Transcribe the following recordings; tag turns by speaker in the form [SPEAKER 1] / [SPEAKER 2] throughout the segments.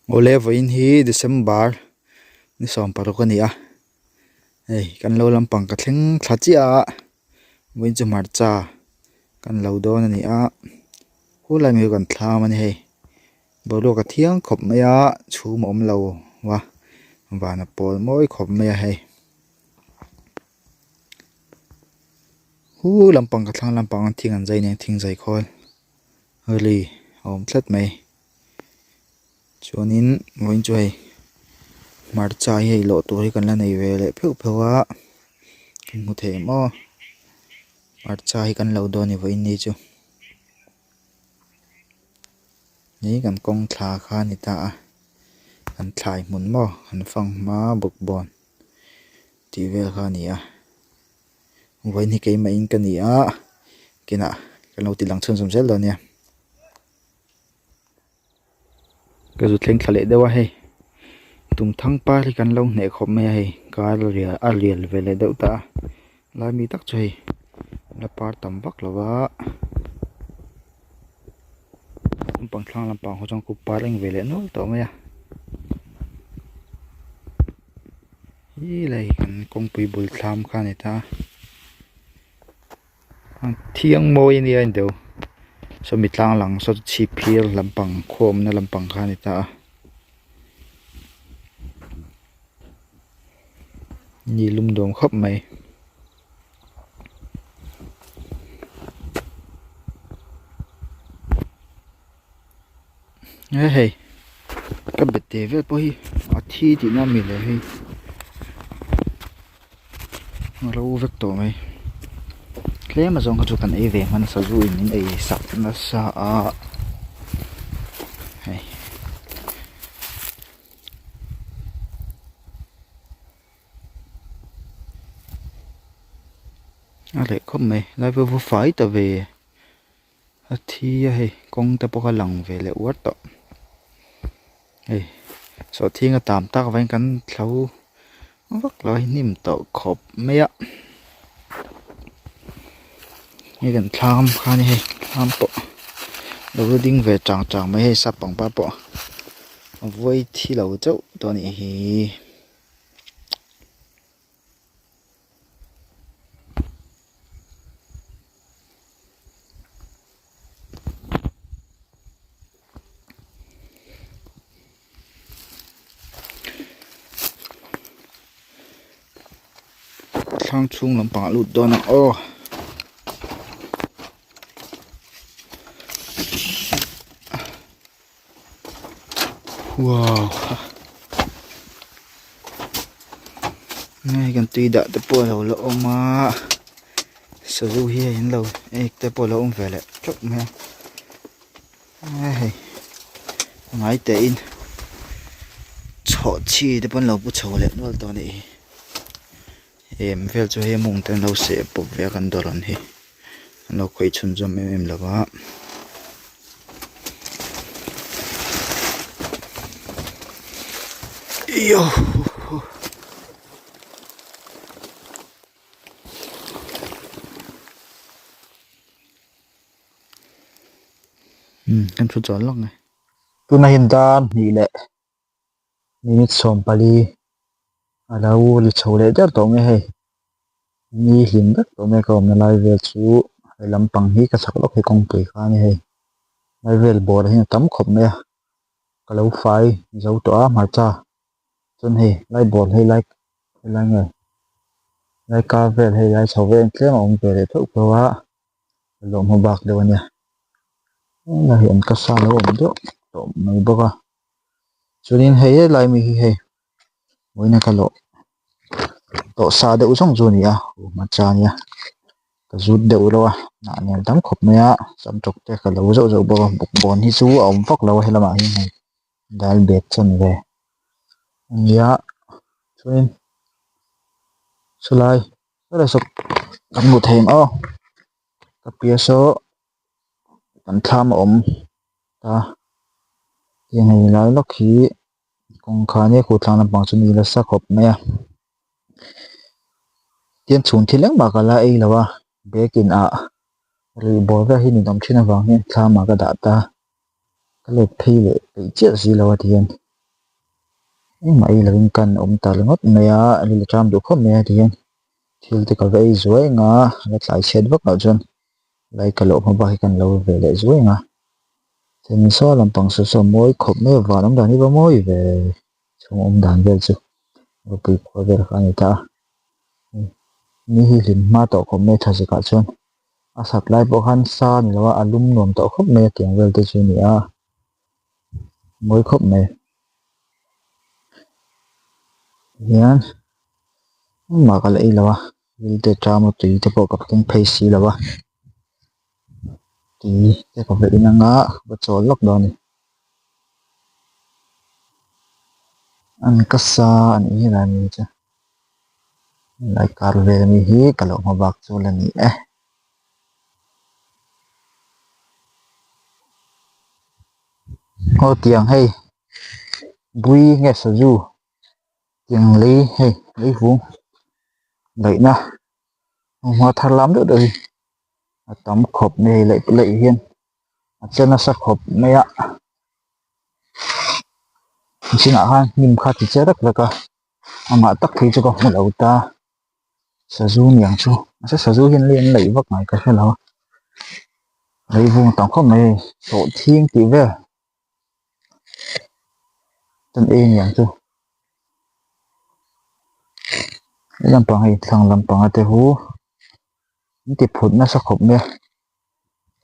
[SPEAKER 1] Awle vawiin hi December ni 16 a ni a hei kan lo lampang ka thleng thla chiah a vawiin chu hmarcha kan lo dawn a ni a khulai mai kan thlam a ni hei boruak a thiang khawp mai a chhum a awm lo a van a pawl mawi khawp mai a hei hu lampang ka thlang lampang a thing an zai nen thing zai khawl ri a awm tlat mai. Chuanin vawiin chu hei hmarcha hi hei lawh tur hi kan la nei ve leh pheuh pheuh a kan hmu thei em aw hmarcha hi kan lo dawn a ni vawiin ni chu ih kan kawng thla kha a ni ta a kan thlai hmun maw kan fang hma bawkbawn tih vel kha a ni a vawiin hi keimah in ka ni a kinah kan lo ti lang chhunzawm zel dawn nia. Ka zu thleng thla leh deuh a hei tumthang par hi kan lo hneh khawp mai a hei kar a rial ve leh deuh ta a lai mi tak chu hei la par tam vak lo va naupang thlang lampang ho chuan kut par eng ve leh nual tawh mai a helai kan kawngpui bul thlam kha a ni ta a. Thiang mawi a nia in deuh sawmi tlang lang saw chhip phir lampang khaw awmna lampang kha a ni ta a ni lum dawm khawp mai. He hei ka bet te vel pawh hi a thi tihna a mi le hei a ro vek tawh mai tlem azawng kha chu kan ei ve hman a sazu in min ei sak nasa a hei. A leh khawp mai lai pawh va fai ta ve. A thi a hei kawng te pawh kha lang ve leh uar tawh hei sawhthing a tam tak avangin kan thlo vak lo a hnim tawh khawp mai a hei kan thlam kha a ni hei thlam pawh lo la ding ve chang chang mai hei sap pangpar pawh a vawi thi lo chauh tawh a nih hi. Thlang chhung lampangah lut dawn ang aw. Wow hei kan tui dah te pawh a lo la awm a sazu hi hei an lo ek te pawh a lo awm ve leh teuh mai a hei a ngai teh in chhawhchhi te pawh an lo pu chho leh nual tawh a nih hi em vel chu hei a mawng te an lo seh pawp ve a kan dawr ang hi an lo khawih chhunzawm em em lo va. Kan thu chawl lawk nge. Tunah hian dar hnih leh minute 14 a lo ri chho leh der tawh mai hei. Ni hlim vek tawh mai ka awmna lai vel chu he lampang hi ka chak lawk hi kawngpui kha a ni hei. Lai vel bawr hi a tam khawp mai a ka lo fai zo tawh a hmarcha chuan hei lai bawr hei lai helai nge lai kar vel hei lai chho vel tlem a awm ve leh theuh theuh a lawm hma bak deuh a nia helai hi an ka sa lo awm deuh tawh mai bawk a chuanin hei helai mi hi hei vawiin a ka lawh tawh sa deuh zawng chu a ni a hmarcha a nia ka zut deuh reuh a hnah nen tam khawp mai a samtawk te ka lo zauh zauh bawk a bawkbawn hi chu a awm vak lo a helamah hian hei dal bag chan ve a nia chuanin sawlai helai saw kan hmuh theih ang aw ka piah saw kan thlam a awm ta tiang hei lai lawk hi. Kawngkhar nia kut thlang lampang chu mi nasa khawp mai a tin chhun thil engmah ka la ei lo a bag in ah rih bawr vel hi ninawm thin avang hian thlam ah ka dah ta ka let phei leh peih chiah si lo a tihian. Engmah ei lovin kan awm ta ringawt mai a, ril a ṭam duh khawp mai a tihian thil te ka va ei zuai ang a, la tlai chhiat vak loh chuan lai ka loh hma bak hi kan lo ve leh zuai ang a. Chuanin saw lampang saw saw mawi khawp mai a van awm dan hi va mawi ve chhung awm dan vel chu ropui khua vel kha a ni ta a. Ni hi hlim hma tawh khawp mai tha zikah chuan a sat lai pawh khan sa a ni lo a, a lum nuam tawh khawp mai a tiang vel te chu a ni a mawi khawp mai hian engmah ka la ei lo a thil te ṭam a tui te pawh ka keng phei si lo a tui te ka va in anga ka chawl lawk dawn a ni an ka sa a nih hi lai mi chu helai kar vel ami hi ka lo hma bak chu la ni e. Aw tiang hei bui nge sazu tiang lei hei lei vung daihna hma thar lam deuh deuh hi a tam khawp mai hei laih laih hian a che nasa khawp mai a chinah khan hnim kha ti che vek vek a amah tak phei chu ka hmu lo ta. Sazu niang chu mahse sazu hian lei an laih vak ngai ka hre lo a lei vung tam khawp mai hei sawhthing tih vel chuan ei niang chu he lampang hei thlang lampang a te hu an ti phut nasa khawp mai a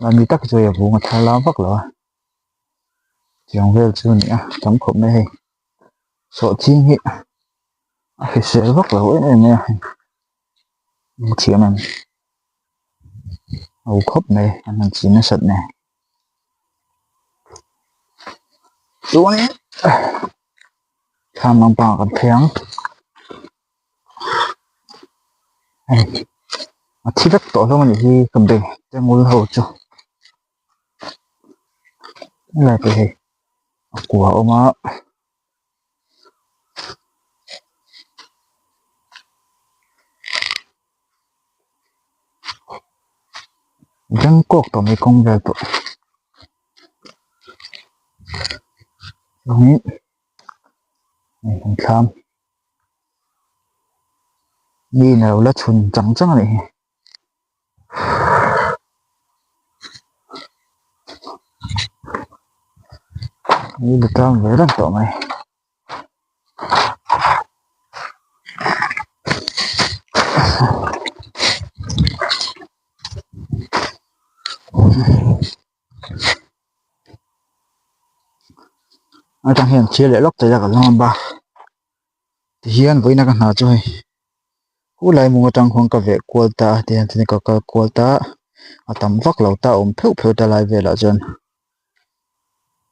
[SPEAKER 1] mahni tak chu hei a vung a thar lam vak lo a tiang vel chu a ni a tam khawp mai hei sawhthing hi. A hrisel vak lo em em mai a hei thiam em ho khawp mai an han chin nasat nen chuanin thlam lampangah kan phei ang hei a thi vek tawh hlawm a nih hi ka be te ngul ho chu helai pawh hei a kua a awm a. Bangkok tawh mai kawng vel pawh chuanin hei kan thlam mi in alo la chhun chang chang a nih hi. Ni la tang ve reng tawh mai. Atang hian thil leh lawk thei a ka lam a tihian vawiina ka hna chu hei khulai mung atang khuan ka veh kual ta a tihian chuan ka kal kual ta a tam vak lo ta a awm pheuh pheuh ta lai velah chuan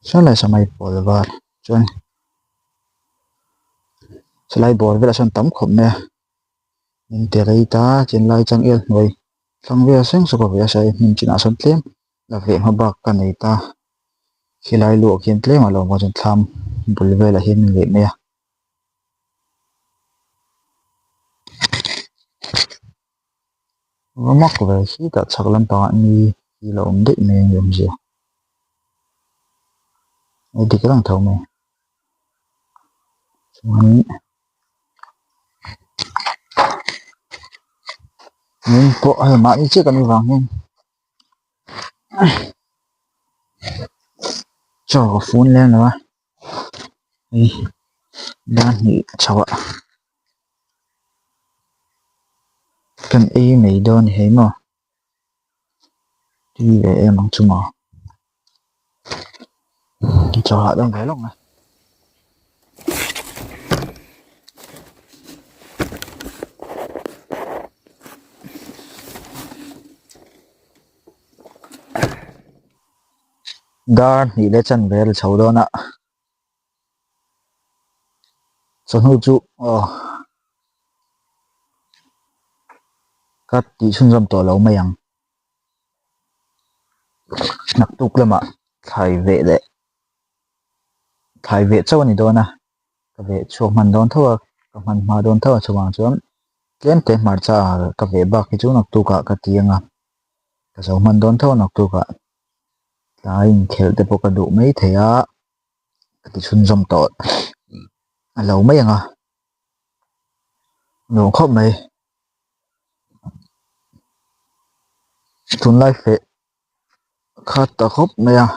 [SPEAKER 1] saw lai samai pawl var chuan salai bawr velah sawn tam khawp mai a in ti rei ta chuan lai changel hnuai thlang vel seng sawk a vei a sawi hmun chinah sawn tlem la veh hma bak ka nei ta khilai luah khian tlem a lo awm a chuan thlam bul velah hian min leh mai a. Va mak ve khitah chhak lampangah ni hi la awm daih mai a ni awmzia a dik reng tho mai chuanin min pawh hei mahni chiah kan nih vang hian. Chaw ka fun lem lo a hei dar hnih chho ah kan ei mai dawn a ni hei maw tui ve em ang chu maw chaw ah dawn ve lawk mai. Dar hnih leh chan vel chho dawn a chawhnu chu aw ka tih chhunzawm tawh lo mai ang naktuk lamah thlai veh leh thlai veh chauh a ni dawn a ka veh chhuak hman dawn tho a ka hman hma dawn tho a chuvang chuan tlem te hmarcha ka veh bak hi chu naktuk ah ka ti ang a ka zo hman dawn tho a naktuk ah tlai inkhelh te pawh ka duh mai thei a ka ti chhunzawm tawh. a lo mai ang a nuam khawp mai tunlai feh kha ta khawp mai a.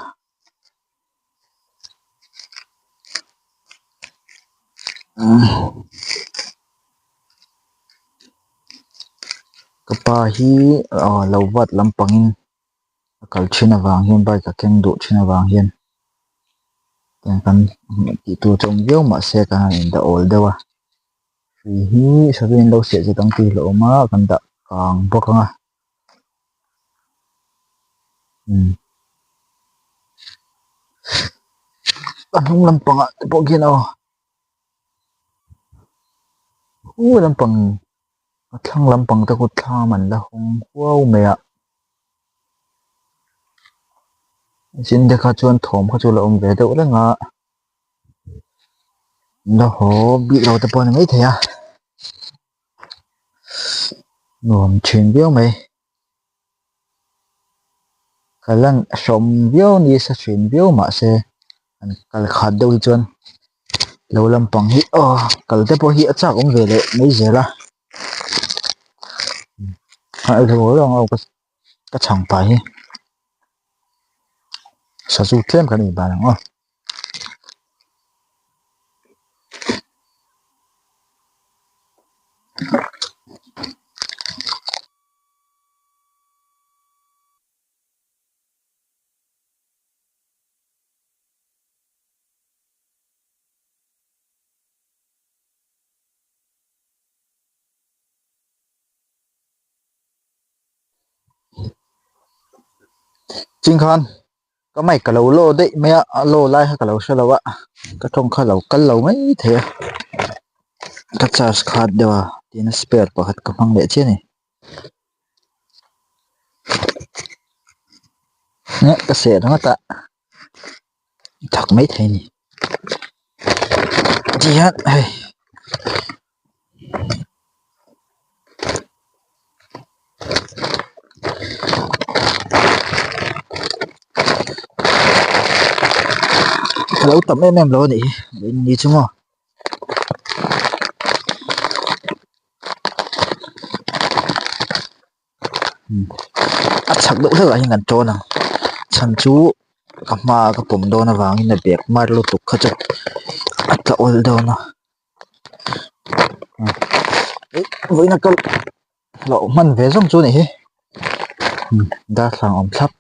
[SPEAKER 1] Ka pa hi aw lo vat lampangin a kal thin avang hian bike a keng duh thin avang hian tiang kan tih tur chu awm viau mahse kan han indah awl deuh a hrui hi sawiin lo siah zet ang tih hlauh awm a kan dah kang bawk ang a. A hnung lampangah te pawh khian aw hu lampang a thlang lampang te khu thlam an la hawng huau mai a chin te kha chuan thawm kha chu a la awm ve deuh reng a la haw bik lo te pawh a ni maithei a. Nuam thin viau mai ka lan hrawm viau nisa thin viau mahse an kal khat deuh hi chuan lo lampang hi aw kal te pawh hi a chak awm ve leh mai zel a ka chhang pah hi sazu tlem kan inban ang aw. Chingkhan ka mic ka lo law daih mai a a law lai kha ka lo hre lo a ka tawng kha lo kal lo mai thei a ka charge khat deuh a tin spare pakhat ka hmang leh chiah a ni ka seh ringawt a thak mai thei a ni tihian hei. A lo tam em em lo a nih hi ni chu maw. A chhak deuh hlek ah hian kan tawn ang chhan chu ka hma ah ka pawm dawn avangin a bag mar lutuk kha chu a tla awl dawn a. Vawiin a kal hlauh hman ve zawng chu a nih hi darthlalang awm thlap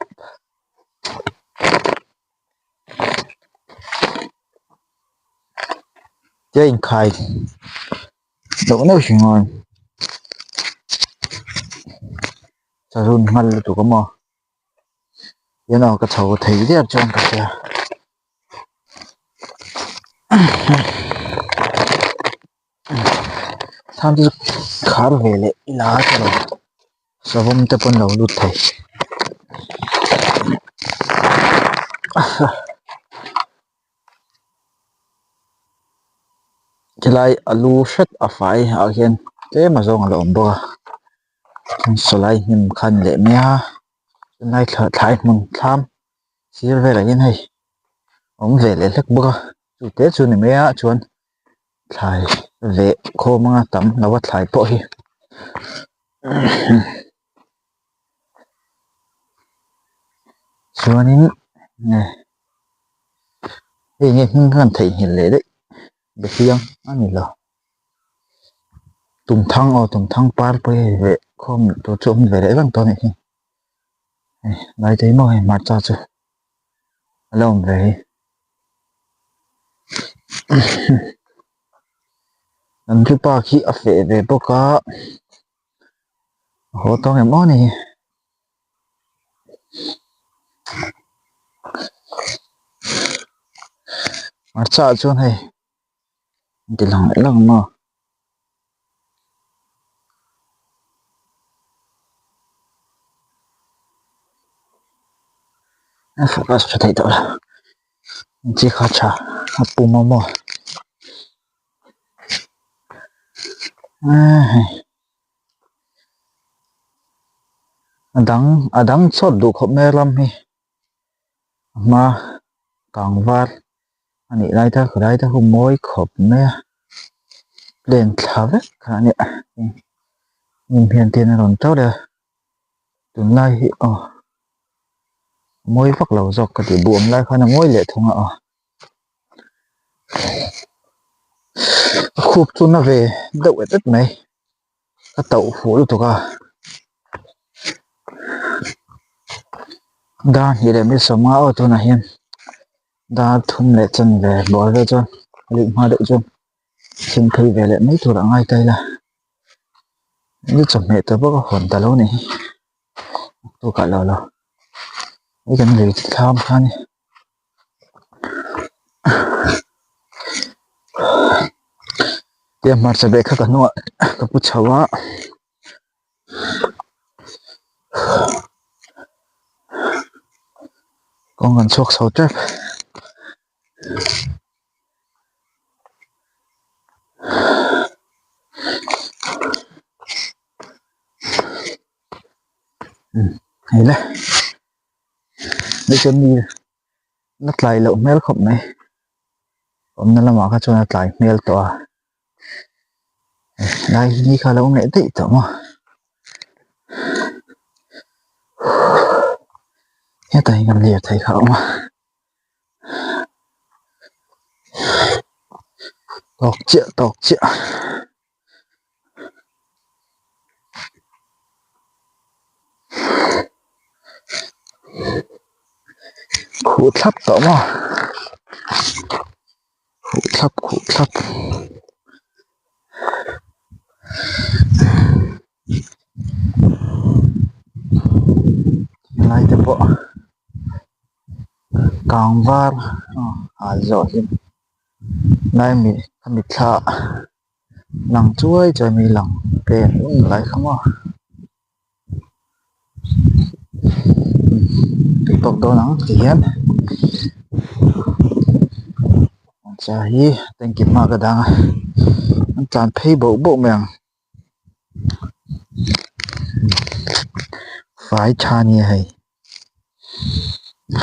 [SPEAKER 1] tia inkhai loh neuh hring a sazun nghal lutuk a maw eng emaw ka chho thei der chuan ka hria. Thlam chu khar ve leh ila ka lo savawm te pawn lo lut thei helai alu hret a fai ah hian tlem a zawng a la awm bawk a sawlai hnim kha a ni leh mai a chulai thlai hmun thlam. Sir velah hian hei awm ve leh hlek bawk a chu te chu ni mai a chuan thlai veh khawm anga tam lo a thlai pawh hi chuanin nge hei nge hming khan theihnghilh leh daih behliang a ni lo tumthang aw tumthang par pawh hi hei veh khawm tur chu awm ve leh reng tawh a nih hi. Hei lai te hi maw hei hmarcha chu a la awm ve hi an thupa khi a feh ve bawk a a haw tawng em aw ni hmarcha ah chuan hei an ti lang leh lang maw. A focus tha theih tawh lo chi kha tha a pum a maw a dang a dang chawt duh khawp mai ram hi a hma kang var a nih lai te khawlai te khu mawi khawp mai a. Plane thla vek kha a nia hnim hian te hian a rawn to leh a tunlai hi aw mawi vak lo zawk ka ti buh awm lai khan a mawi leh thung a aw a khup chu na ve deuh et et mai a tauh fuh lutuk a dar hnih leh minute sawmnga aw tunah hian dar thum leh chanve bawr vel chuan a luih hma deuh chuan. Thing phei ve leh mai tur a ngai ta ila ni chawhmeh te bawk a hawn ta lo ni hi tukah lo lo hei kan lei thlam kha a ni tia hmarcha bag kha ka hnungah ka pu chho a. Kawng kan chhuak chho tep. Hei le hei chuan mi la tlai loh hmel khawp mai awmna lamah kha chuan a tlai hmel tawh a lai hi ni kha a lo awm leh daih tawh maw hetah hian kan lirthei kha a awm a. Tawk chiah tawk chiah. Khuh thlap tawh maw khuh thlap khuh thlap. Helai te pawh kang var hal zawh hlim lai mi ka mitthla lang chuai chuai mai lang pen un lai kha maw tawk dawn ang ti hian cha hi tanki hma ka dang a an tlan phei boh boh mai ang. Fai tha a ni a hei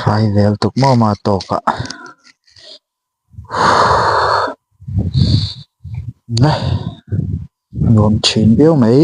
[SPEAKER 1] fai vel tuk maw ma tawk ah nuam thin viau mai.